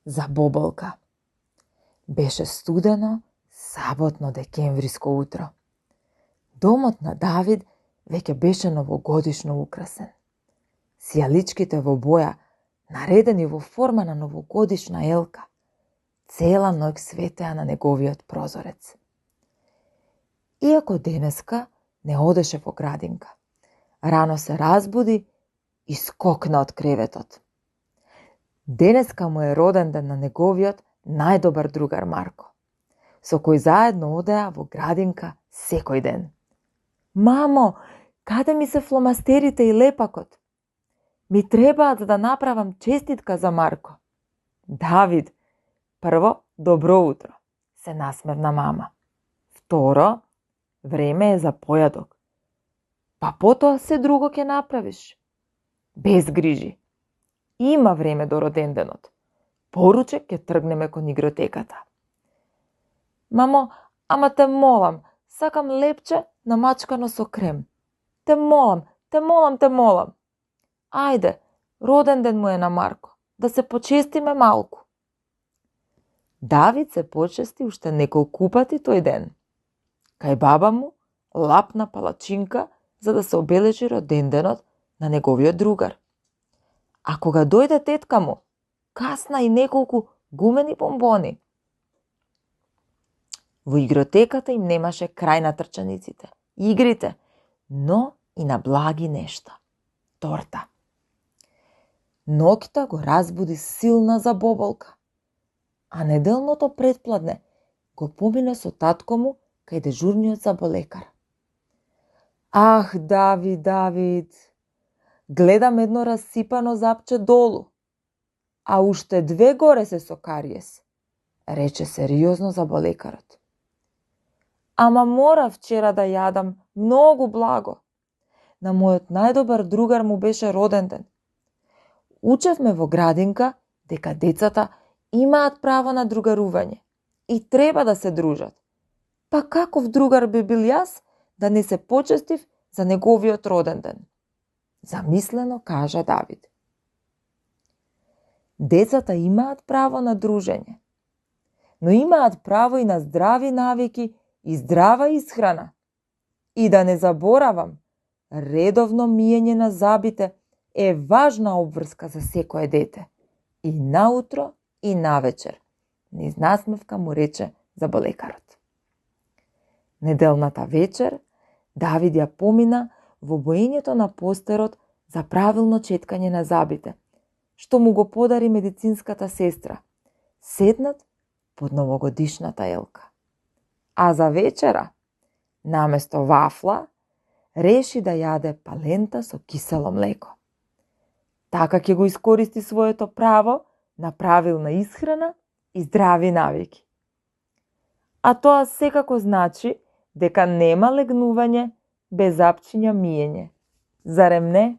за боболка. Беше студено, саботно декемвриско утро. Домот на Давид веќе беше новогодишно украсен. Сијаличките во боја, наредени во форма на новогодишна елка, цела ноќ светеа на неговиот прозорец. Иако денеска не одеше во градинка, рано се разбуди и скокна од креветот. Денеска му е роден ден на неговиот најдобар другар Марко, со кој заедно одеа во градинка секој ден. Мамо, каде ми се фломастерите и лепакот? Ми требаат да направам честитка за Марко. Давид, прво, добро утро, се насмевна мама. Второ, време е за појадок. Па потоа се друго ќе направиш. Без грижи. Има време до роденденот. Поручек ќе тргнеме кон игротеката. Мамо, ама те молам, сакам лепче намачкано со крем. Те молам, те молам, те молам. Ајде, роден ден му е на Марко, да се почестиме малку. Давид се почести уште неколку пати тој ден. Кај баба му лапна палачинка за да се обележи роденденот на неговиот другар. А кога дојде тетка му, касна и неколку гумени бомбони. Во игротеката им немаше крај на трчаниците, игрите, но и на благи нешта. Торта. Ноќта го разбуди силна забоболка, а неделното предпладне го помине со татко му кај дежурниот заболекар. Ах, Давид, Давид, гледам едно расипано запче долу, а уште две горе се со кариес, рече сериозно заболекарот. Ама мора вчера да јадам многу благо. На мојот најдобар другар му беше роден ден. Учевме во градинка дека децата имаат право на другарување и треба да се дружат. Па каков другар би бил јас да не се почестив за неговиот роден ден? Замислено кажа Давид. Децата имаат право на дружење, но имаат право и на здрави навики и здрава исхрана. И да не заборавам, редовно миење на забите е важна обврска за секое дете. И наутро и навечер, низ насмевка му рече заболекарот. Неделната вечер Давид ја помина во боењето на постерот за правилно четкање на забите, што му го подари медицинската сестра, седнат под новогодишната елка. А за вечера, наместо вафла, реши да јаде палента со кисело млеко. Така ќе го искористи своето право на правилна исхрана и здрави навики. А тоа секако значи дека нема легнување без апчиња миење. Зарем не?